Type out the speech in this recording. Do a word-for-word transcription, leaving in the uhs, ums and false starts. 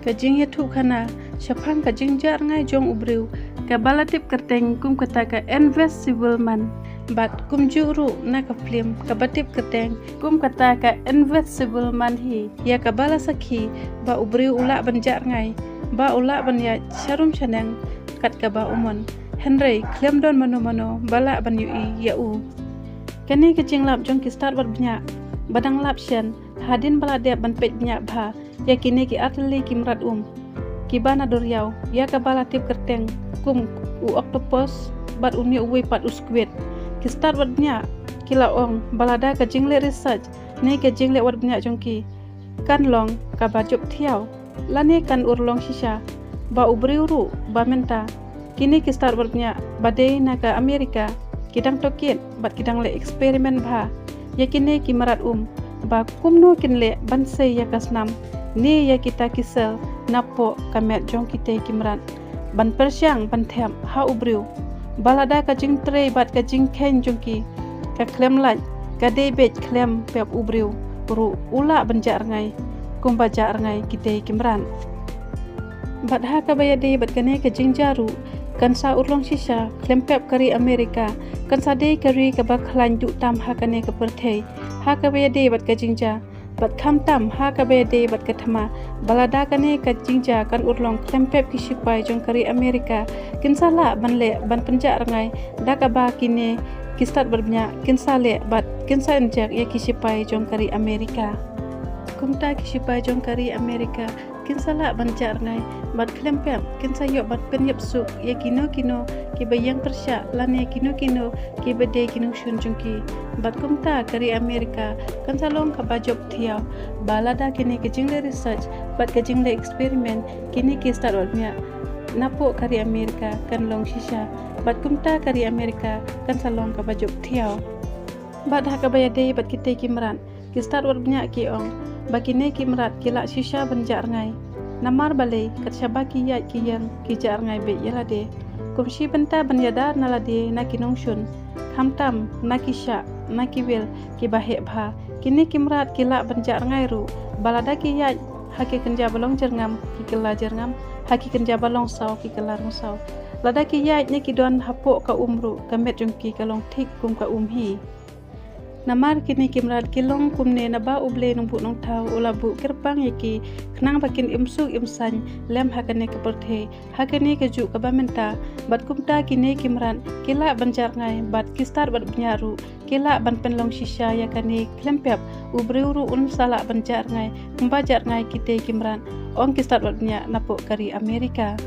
Ka jingïathuhkhana shaphang ka jingjah rngai jong u briew kaba la tip kyrteng kum kata ka Invisible Man, bad kumjuh ruh na ka film kaba tip kyrteng kum kata ka Invisible Man hi, ïa kaba la sakhi ba u briew u lah ban jah rngai, ba u lah ban ïaid sharum shaneng kat kaba u mon, hynrei khlem don mano mano ba lah ban ïohi ïa u. Kane ka jinglap jong ki stad bad bniah ba dang lap shen hadien ba la dep ban peit bniah bha ïa kine ki artylli ki mrad um kiba na duriaw, ïa kaba la tip kyrteng kum u octopus bad une uwei pat u squid. Ki stad bad bniah ki la ong ba lada ka jingleh research ne ka jingleh wad bniah jong ki kan long kaba jop thiaw, lane kan urlong shisha ba u briew ruh ba mynta kine ki stad bad bniah ba dei na ka America ki dang tohkit bad ki dang leh experiment bha ïa kine ki mrad um, ba kumno kin leh ban sei ïa ka snam ne ïa kita ki cell napoh ka met jong kitei ki mrad, ban pyrshang ban thep ha u briew ba lada ka jingtrei bad ka jingkheiñ jong ki ka khlem lait, ka dei beit khlem pep u briew ruh u lah ban jah rngai kumba jah rngai kitei ki mrad. Bad ha kaba ïadei bad kane ka jingjah ruh, kan sa urlong shisha khlem pep ka ri America, kan sa dei ka ri kaba khlaiñ duh tam ha kane ka pyrthei ha kaba ïadei bad ka jingjah. Bad khamtam ha kaba ïadei bad ka thma, ba lada kane ka jingjah kan urlong khlem pep, ki shipai jong ka ri America kin sa lah ban leh ban pynjah rngai da kaba kine ki stad bad bniah kin sa leh bad kin sa injek ïa ki shipai jong ka ri America. Kumta ki shipai jong ka ri America kin sa lah ban jah rngai bad khlem pep kin sa ïoh ban pynïap suk ïa kino kino kiba ïeng pyrshah lane kino kino kiba dei ki nongshun jong ki. Bad kumta ka ri America kan sa long kaba jop thiaw ba lada kine ka jingleh research bad ka jingleh experiment kine ki stad bad bniah napoh ka ri America kan long shisha, bad kumta ka ri America kan sa long kaba jop thiaw. Bad ha kaba ïadei bad kitei ki mrad, ki stad bad bniah ki ong ba kine ki mrad ki lah shisha ban jah rngai. Namar balei? Kat shaba ki ïaid ki ïeng ki jah rngai beit ïa lade. Kum shi bynta ban ïada na lade na ki nongshun, khamtam na ki shah na ki wil kiba heh bha, kine ki mrad ki lah ban jah rngai ruh ba lada ki ïaid ha ki kynja ba long jyrngam ki kylla jyrngam, ha ki kynja ba long saw ki kylla rong saw. Lada ki ïaid ne ki don hapoh ka um ruh, ka met jong ki ka long thik kum ka um hi. Namar kine ki mrad ki long kumne naba U Blei Nongbuh Nongthaw u la buh kyrpang ïa ki khnang ba kin im suk im saiñ lem ha kane ka pyrthei ha kane ka juh kaba mynta. Bad kumta kine ki mrad ki lah ban jah rngai, bad ki stad bad bniah ruh ki lah ban pynlong shisha ïa kane khlem pep u briew ruh un sa lah ban jah rngai kumba jah rngai kitei ki mrad, ong ki stad bad bniah napoh ka ri America.